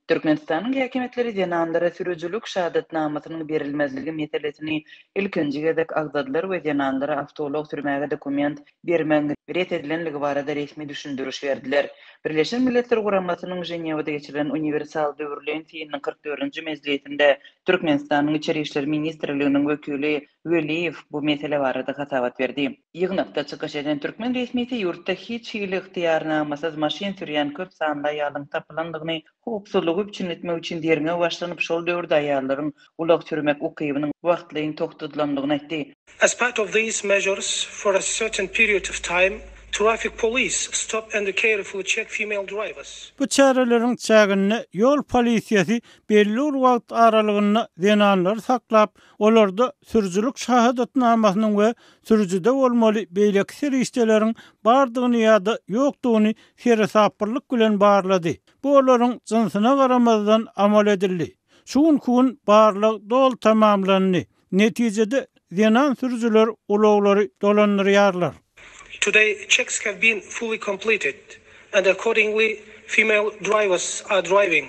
Türkmenistanyň häkimiýetleri zenanlara sürüjilik şahadatnamasynyň berilmezligi meselesini ilkinji gezek agzadylar we zenanlara awtoulag sürmäge dokument bermegiň ret edilenligi barada resmi düşündiriş berdiler. Birleşen Milletler Guramasynyň Ženewada geçirilen uniwersal döwürleýin synynyň 44-nji mejlisinde Türkmenistanyň Içeri işler ministrliginiň wekili Weliýew bu mesele barada hasabat berdi. Ýygnakda çykyş eden türkmen resmisi ýurtda hiç hili ygtyýarnamasyz maşyn sürýän köp sanly aýalyň tapylandygyny, howpsuzlygy üpjün etmek üçin derňew başlanyp, şol döwürde aýallaryň ulag sürmek ukybynyň wagtlaýyn togtadylandygyny aýtdy. As part of these measures, for a certain period of time, traffic police stop and carefully check female drivers. Bu çäreleriň çäginde ýol polisiýasy belli bir wagt aralygynda zenanlary saklap, olarda sürüjilik şahadatnamasynyň we sürüjide bolmaly beýleki serişdeleriň bardygyny ýa-da ýokdugyny seresaplylyk bilen barlady. Bu olaryň jynsyna garamazdan amal edildi. Şu günki gün barlag doly tamamlandy. Netijede, zenan sürüjiler ulaglary dolandyrýarlar. Today checks have been fully completed and accordingly female drivers are driving.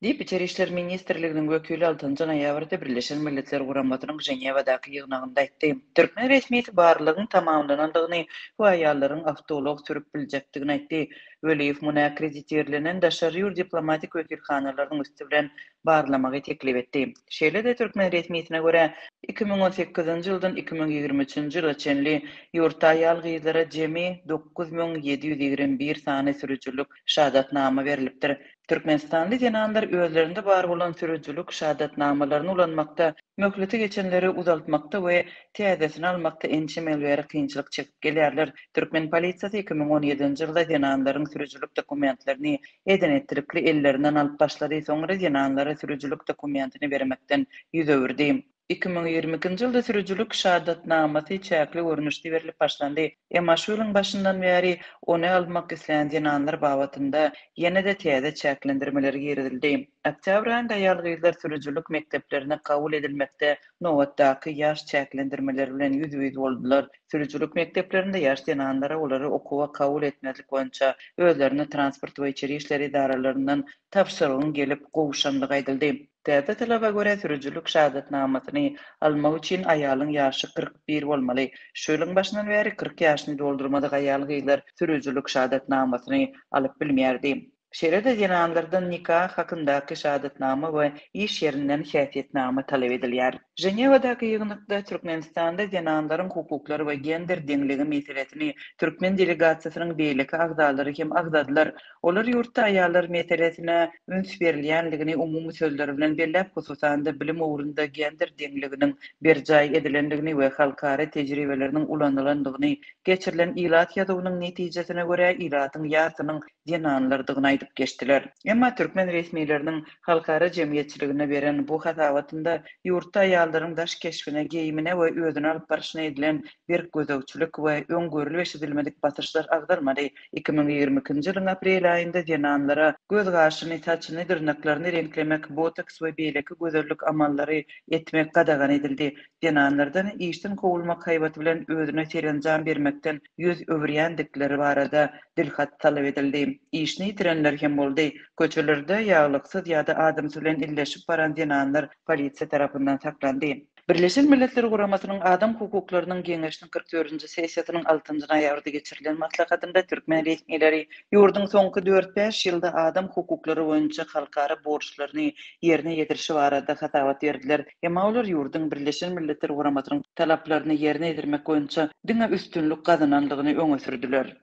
Diýip, Içeri işler ministrliginiň wekili altynjy noýabrda Birleşen Milletler Guramasynyň Ženewadaky ýygnagynda aýtdy. Türkmen resmisi barlagyň tamamlanandygyny we aýallaryň awtoulag sürüp biljekdigini aýtdy. Weliýew muny akkreditirlenen daşary ýurt diplomatik wekilhanalarynyň üsti bilen barlamagy teklip etdi. Şeýle-de, türkmen resmisine görä, 2018-nji ýyldan 2023-nji ýyla çenli ýurtda aýal-gyzlara jemi 9721 sany sürüjilik şahadatnama berlipdir. Türkmenistanly zenanlar özlerinde bar bolan sürüjilik şahadatnamalaryny ulanmakda, möhleti geçenleri uzaltmakda we täzesini almakda ençeme ýyl bäri kynçylyk çekip gelýärler. Türkmen polisiýasy 2017-nji ýylda zenanlaryň sürüjilik dokumentlerini eden-etdilikli ellerinden alyp başlady, soňra zenanlara sürüjilik dokumentini bermekden ýüz öwürdi. 2022-nji ýylda sürüjilik şahadatnamasy çäkli görnüşde berlip başlandy. Emma şu ýylyň başyndan bäri ony almak islän zenanlar babatynda ýene-de täze çäklendirmeler girizildi. Oktýabr aýynda aýal-gyzlar sürüjilik mekdeplerine kabul edilmekde nobatdaky ýaş çäklendirmeleri bilen ýüzbe-ýüz boldular. Sürüjilik mekdeplerinde ýaş zenanlara olary okuwa kabul etmezlik boýunça özlerine transport we içeri işler edaralaryndan tabşyrygyň gelip gowşandygy aýdyldy. Täze talaba görä, sürüjilik şahadatnamasyny almak üçin aýalyň ýaşy 41 bolmaly. Şu ýylyň başyndan bäri 40 ýaşyny doldurmadyk aýal-gyzlar sürüjilik şahadatnamasyny alyp bilmeýärdi. Şeýle-de zenanlardan nika hakyndaky şahadatnama we iş ýerinden häsiýetnama talap edilýär. Ženewadaky ýygnakda Türkmenistanda zenanlaryň hukuklary we gender deňligi meselesini türkmen delegasiýasynyň beýleki agzalary hem agzadylar. Olar ýurtda aýallar meselesine üns berilýänligini umumy sözler bilen belläp, hususan-da, bilim ugrunda gender deňliginiň berjaý edilendigini we halkara tejribeleriniň ulanylandygyny, geçirilen ilat ýazuwynyň netijesine görä, ilatyň ýarsynyň zenanlardygyny aýdyp geçdiler. Emma türkmen resmileriniň halkara jemgyýetçiligine beren bu hasabatynda ýurtda aýallaryň daş keşbine, geýimine we özüni alyp barşyna edilen berk gözegçilik we öň görlüp-eşidilmedik basyşlar agzalmady. 2022-nji ýylyň aprel aýynda zenanlara göz-gaşyny, saçyny, dyrnaklaryny reňklemek, botoks we beýleki gözellik amallary etmek gadagan edildi. Zenanlardan işden kowulmak haýbaty bilen özüne serenjam bermekden ýüz öwürýändikleri barada dilhat talap edildi. Işini ýitirenler hem boldy. Köçelerde ýaglyksyz ýa-da adamsy bilen illeşip baran zenanlar polisiýa tarapyndan saklandy. Birleşen Milletler Guramasynyň Adam hukuklarynyň Geňeşiniň 44-nji sessiýasynyň altynjy noýabrda geçirilen maslahatynda türkmen resmileri ýurduň soňky dört-bäş ýylda adam hukuklary boýunça halkara borçlaryny ýerine ýetirişi barada hasabat berdiler. Emma olar ýurduň Birleşen Milletler Guramasynyň talaplaryny ýerine ýetirmek boýunça diňe üstünlik gazanandygyny öňe sürdüler.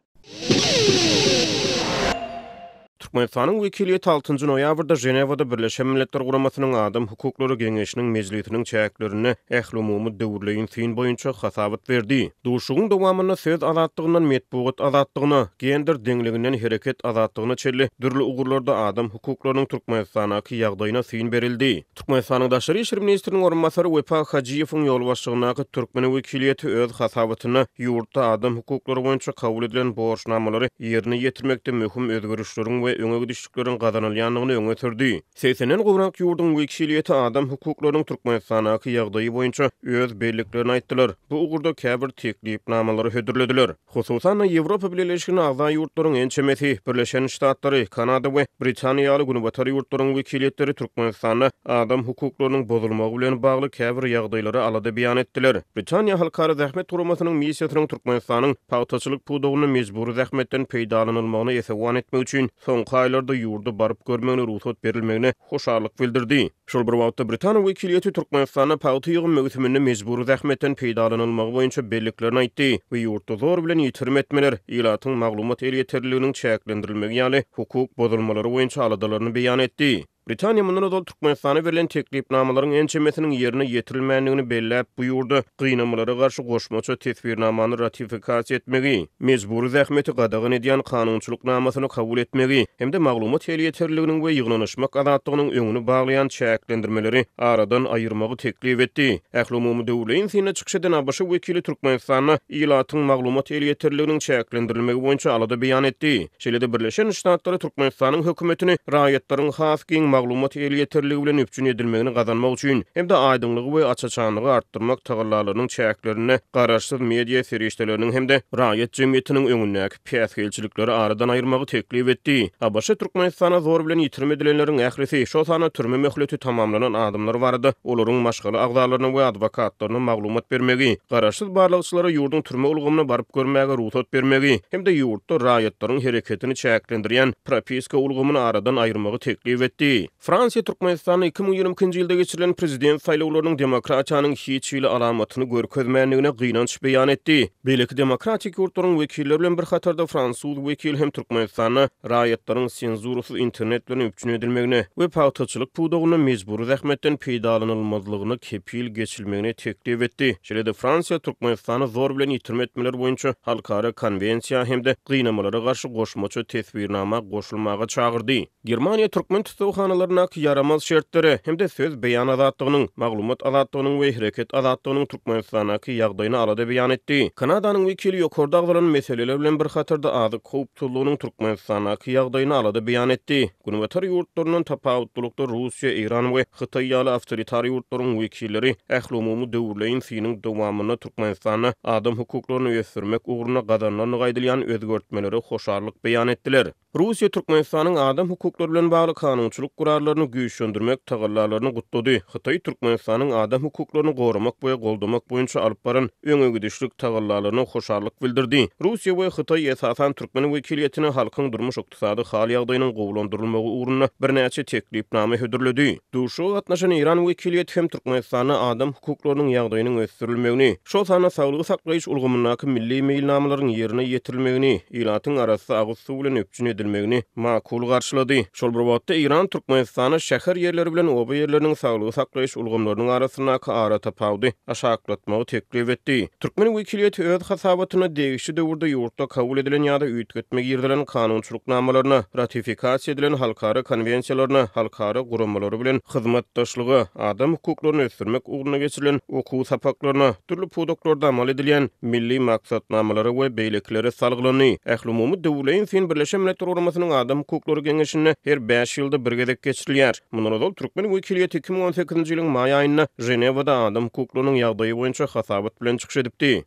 Türkmenistanyň wekiliýeti altynjy noýabrda Ženewada Birleşen Milletler Guramasynyň Adam hukuklary geňeşiniň mejlisiniň çäklerinde ählumumy döwürleýin syn boýunça hasabat berdi. Duşuşygyň dowamynda söz azatlygyndan metbugat azatlygyna, gender deňliginden hereket azatlygyna çenli dürli ugurlarda adam hukuklarynyň Türkmenistandaky ýagdaýyna syn berildi. Türkmenistanyň Daşary işler ministriniň orunbasary Wepa Hajyýewiň ýolbaşçylygyndaky türkmen wekiliýeti öz hasabatynda ýurtda adam hukuklary boýunça kabul edilen borçnamalary ýerine ýetirmekde möhüm özgerişleriň we öňe gidişlikleriň gazanylýandygyny öňe sürdi. Segsenden gowrak ýurduň wekiliýeti adam hukuklarynyň Türkmenistandaky ýagdaýy boýunça öz belliklerini aýtdylar, bu ugurda käbir teklipnamalary hödürlediler. Hususan-da, Ýewropa Bileleşigine agza ýurtlaryň ençemesi, Birleşen Ştatlary, Kanada we Britaniýa ýaly günbatar ýurtlaryň wekiliýetleri Türkmenistanda adam hukuklarynyň bozulmagy bilen bagly käbir ýagdaýlara alada beýan etdiler. Britaniýa Halkara Zähmet Guramasynyň missiýasynyň Türkmenistanyň pagtaçylyk pudagynda mejbury zähmetden peýdalanylmagyna esewan etmek üçin soňky aýlarda ýurda baryp görmegine rugsat berilmegine hoşallyk bildirdi. Şol bir wagtda, britan wekiliýeti Türkmenistanda pagta ýygym möwsüminde mejbury zähmetden peýdalanylmagy boýunça belliklerini aýtdy we ýurtda zor bilen ýitirim etmeler, ilatyň maglumat elýeterliliginiň çäklendirilmegi ýaly hukuk bozulmalary boýunça aladalaryny beýan etdi. Britaniýa mundan ozal Türkmenistana berlen teklipnamalaryň ençemesiniň ýerine ýetirilmändigini belläp, bu ýurda gynamalara garşy goşmaça teswirnamany ratifikasiýa etmegi, mejbury zähmeti gadagan edýän kanunçylyk namasyny kabul etmegi hem-de maglumat elýeterliliginiň we ýygnanyşmak azatlygynyň öňüni baglaýan çäklendirmeleri aradan aýyrmagy teklip etdi. Ählumumy döwürleýin synda çykyş eden ABŞ wekili Türkmenistanda ilatyň maglumat elýeterliliginiň çäklendirilmegi boýunça alada beýan etdi. Şeýle-de Birleşen Ştatlary Türkmenistanyň hökümetini raýatlaryň has giň maglumat elýeterligi bilen üpjün edilmegini gazanmak üçin hem-de aýdyňlygy we aç-açanlygy artdyrmak tagallalarynyň çäklerinde garaşsyz media serişdeleriniň hem-de raýat jemgyýetiniň öňündäki päsgelçilikleri aradan aýyrmagy teklip etdi. ABŞ Türkmenistana zor bilen ýitirim edilenleriň ählisi, şol sanda türme möhleti tamamlanan adamlar barada olaryň maşgala agzalaryna we adwokatlaryna maglumat bermegi, garaşsyz barlagçylara ýurduň türme ulgamyna baryp görmäge rugsat bermegi hem-de ýurtda raýatlaryň hereketini çäklendirýän propiska ulgamyny aradan aýyrmagy teklip etdi. Fransiýa Türkmenistanda 2022-nji ýylda geçirilen prezident saýlawlarynyň demokratiýanyň hiç hili alamatyny görkezmändigine gynanç beýan etdi. Beýleki demokratik ýurtlaryň wekilleri bilen bir hatarda fransuz wekili hem Türkmenistanda raýatlaryň senzurasyz internet bilen üpjün edilmegine we pagtaçylyk pudagynda mejbury zähmetden peýdalanylmazlygyna kepil geçilmegini teklip etdi. Şeýle-de Fransiýa Türkmenistany zor bilen ýitirim etmeler boýunça halkara konwensiýa hem-de gynamalara garşy goşmaça teswirnama goşulmaga çagyrdy. Germaniýa türkmen tussaghanalaryndaky ýaramaz şertlere hem-de söz beýan azatlygynyň, maglumat azatlygynyň we hereket azatlygynyň Türkmenistandaky ýagdaýyna alada beýan etdi. Kanadanyň wekili ýokarda agzalan meseleler bilen bir hatarda azyk howpsuzlygynyň Türkmenistandaky ýagdaýyna alada beýan etdi. Günbatar ýurtlaryndan tapawutlylykda Russiýa, Eýran we Hytaý ýaly awtoritar ýurtlaryň wekilleri ählumumy döwürleýin synyň dowamynda Türkmenistanda adam hukuklaryny ösdürmek ugrunda gazanylandygy aýdylýan özgertmelere hoşallyk beýan etdiler. Russiýa Türkmenistanyň adam hukuklary bilen bagly kanunçylyk gurallaryny güýçlendirmek tagallalaryny gutlady. Hytaý Türkmenistanyň adam hukuklaryny goramak we goldamak boýunça alyp baran öňegidişlik tagallalaryna hoşallyk bildirdi. Russiýa we Hytaý esasan türkmen wekiliýetine halkyň durmuş-ykdysady hal-ýagdaýynyň gowulandyrylmagy ugrunda birnäçe teklipnama hödürledi. Duşuşyga gatnaşan Eýran wekiliýeti hem Türkmenistanda adam hukuklarynyň ýagdaýynyň ösdürilmegini, şol sanda saglygy saklaýyş ulgamyndaky milli meýilnamalaryň ýerine ýetirilmegini, ilatyň arassa agyz suw bilen üpjün edilmegini makul garşylady. Şol bir wagtda, Eýran Türkmenistana şäher ýerleri bilen oba ýerleriniň saglygy saklaýyş ulgamlarynyň arasyndaky aratapawudy aşaklatmagy teklip etdi. Türkmen wekiliýeti öz hasabatynda degişli döwürde ýurtda kabul edilen ýa-da üýtgetme girizilen kanunçylyk namalaryna, ratifikasiýa edilen halkara konwensiýalaryna, halkara guramalary bilen hyzmatdaşlyga, adam hukuklaryny ösdürmek ugrunda geçirilen okuw sapaklaryna, dürli pudaklarda amal edilýän milli maksatnamalara we beýlekilere salgylandy. Ählumumy döwürleýin syn Birleşen Milletler Guramasynyň Adam hukuklary geňeşinde her bäş ýylda bir gezek geçirilýär. Mundan ozal türkmen wekiliýeti 2018-nji ýylyň maý aýynda Ženewada adam hukuklarynyň ýagdaýy boýunça hasabat bilen çykyş edipdi.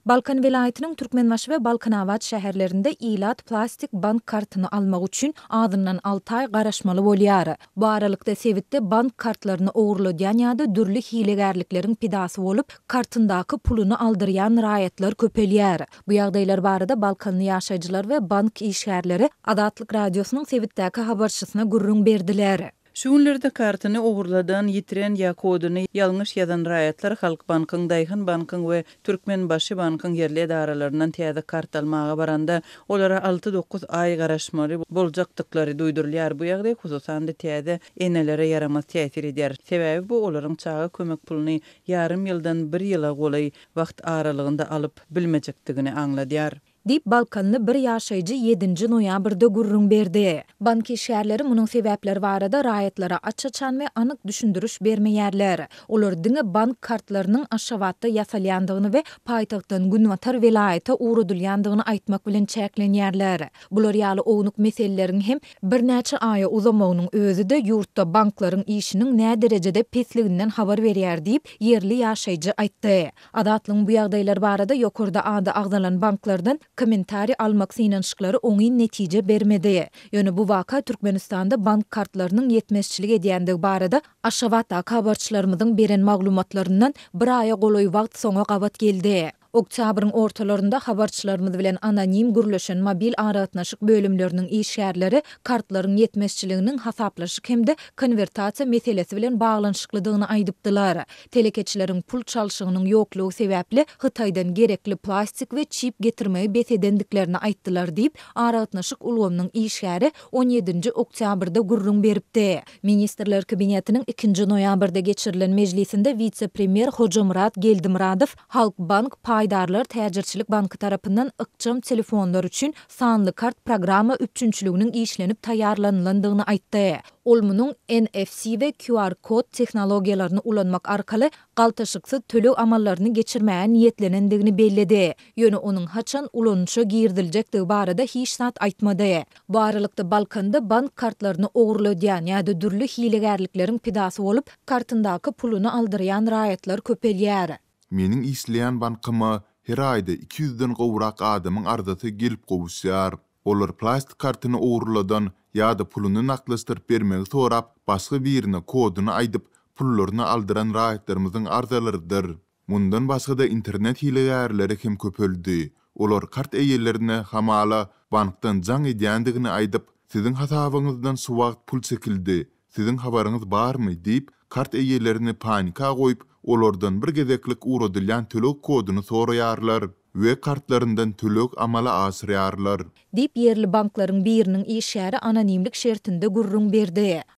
Balkan welaýatynyň Türkmenbaşy we Balkanabat şäherlerinde ilat plastik bank kartyny almak üçin azyndan alty aý garaşmaly bolýar. Bu aralykda sebitde bank kartlaryny ogurladýan ýa-da dürli hilegärlikleriň pidasy bolup, kartyndaky puluny aldyrýan raýatlar köpelýär. Bu ýagdaýlar barada balkanly ýaşaýjylar we bank işgärleri Azatlyk Radiosynyň sebitdäki habarçysyna gürrüň berdiler. Şu günlerde kartyny ogurladan, ýitiren ýa koduny ýalňyş ýazan raýatlar Halkbankyň, Daýhan bankyň we Türkmenbaşy bankyň ýerli edaralaryndan täze kart almaga baranda, olara alty-dokuz aý garaşmaly boljakdyklary duýdurylýar. Bu ýagdaý, hususan-da, täze enelere ýaramaz täsir edýär. Sebäbi bu olaryň çaga kömek puluny ýarym ýyldan bir ýyla golaý wagt aralygynda alyp bilmejekdigini aňladýar. Diýip, balkanly bir ýaşaýjy ýedinji noýabrda gürrüň berdi. Bank işgärleri munuň sebäpleri barada raýatlara aç-açan we anyk düşündiriş bermeýärler. Olar diňe bank kartlarynyň Aşgabatda ýasalýandygyny we paýtagtdan günbatar welaýata ugradylýandygyny aýtmak bilen çäklenýärler. Bular ýaly ownuk meseleleriň hem birnäçe aýa uzamagynyň özi-de ýurtda banklaryň işiniň näderejede pesliginden habar berýär diýip, ýerli ýaşaýjy aýtdy. Azatlygyň bu ýagdaýlar barada ýokarda ady agzalan banklardan kommentariý almak synanyşyklary oňyn netije bermedi. Ýöne bu waka Türkmenistanda bank kartlarynyň ýetmezçilik edýändigi barada Aşgabatdaky habarçylarymyzyň beren maglumatlaryndan bir aýa golaý wagt soňa gabat geldi. Oktýabryň ortalarynda habarçylarymyz bilen anonim gürleşen mobil aragatnaşyk bölümleriniň işgärleri kartlaryň ýetmezçiliginiň hasaplaşyk hem-de konwertasiýa meselesi bilen baglanyşyklydygyny aýdypdylar. Telekeçileriň pul çalşygynyň ýoklugy sebäpli Hytaýdan gerekli plastik we çip getirmegi bes edendiklerini aýtdylar diýip, aragatnaşyk ulgamynyň işgäri on ýedinji oktýabrda gürrüň beripdi. Ministrler Kabinetiniň ikinji noýabrda geçirilen mejlisinde wise-premýer Hojamyrat Geldimyradow Halkbank paýdarlar täjirçilik banky tarapyndan ykjam telefonlar üçin sanly kart programma üpjünçiliginiň işlenip taýýarlanylandygyny aýtdy. Ol munuň NFC we QR kod tehnologiýalaryny ulanmak arkaly galtaşyksyz töleg amallaryny geçirmäge niýetlenendigini belledi. Ýöne onuň haçan ulanyşa giriziljekdigi barada hiç zat aýtmady. Bu aralykda Balkanda bank kartlaryny ogurladýan ýa-da dürli hilegärlikleriň pidasy bolup, kartyndaky puluny aldyrýan raýatlar köpelýär. Meniň işleýän bankyma her aýda iki ýüzden gowrak adamyň arzasy gelip gowuşýar. Olar plastik kartyny ogurladan ýa-da puluny nagtlaşdyryp bermegi sorap, başga birine koduny aýdyp, pullaryny aldyran raýatlarymyzyň arzalarydyr. Mundan başga-da internet hilegärleri hem köpeldi. Olar kart eýelerine, hamala, bankdan jaň edýändigini aýdyp, Siziň hasabyňyzdan şu wagt pul çekildi, siziň habaryňyz barmy diýip, kart eýelerini panika goýup, olardan bir gezeklik ugradylýan töleg koduny soraýarlar we kartlaryndan töleg amala aşyrýarlar. Diýip, ýerli banklaryň biriniň işgäri anonimlik şertinde gürrüň berdi.